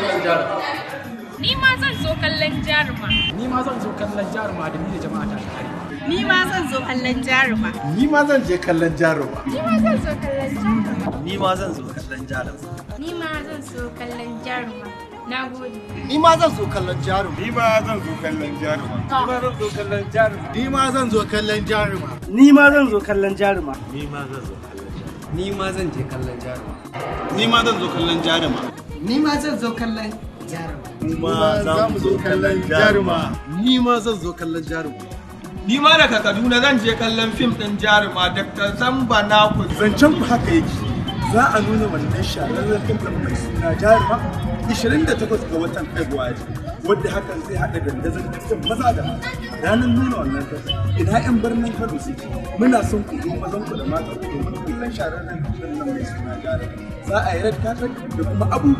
kallon Jaruma. Ni ma zan zo kallon Jaruma. Ni ma zan zo kallon Jaruma da ni da jama'a ta tare. Ni ma zan zo kallon Jaruma. Ni ma zan je kallon Jaruma. Ni ma zan zo kallon Jaruma. Ni ma zan zo kallon Jaruma. Ni ma zan zo kallon Jaruma. Na gode. Ni ma zan zo kallon Jaruma. Ni ma zan zo kallon Jaruma. Ni ma zan zo kallon Jaruma. Ni ma zan zo kallon Jaruma. Ni ma zan zo kallon Jaruma. Ni ma zan zo kallon Jaruma. Ni ma zan je kallon Jaruma. Ni ma zan zo kallon Jaruma. Ni ma zan zo kallon Jaruma. Mu ma za mu zo kallon Jaruma. Ni ma zan zo kallon Jaruma. Ni ma daga Kaduna zan je kallon fim ɗin Jaruma, Dr. Zamba Naku. Zancen ku haka yake. Za a nuna wannan shahararren fim ɗin mai suna Jaruma 28 ga watan Fabrairu, wadda hakan zai haɗa dandazon dukkan maza da mata. Ranar nuna wannan fim, ina 'yan birnin Kano suke? Muna son ku zo, mazan ku da matan ku, domin kallon shahararren fim ɗin nan mai suna Jaruma. Za a yi red carpet da kuma abubuwa.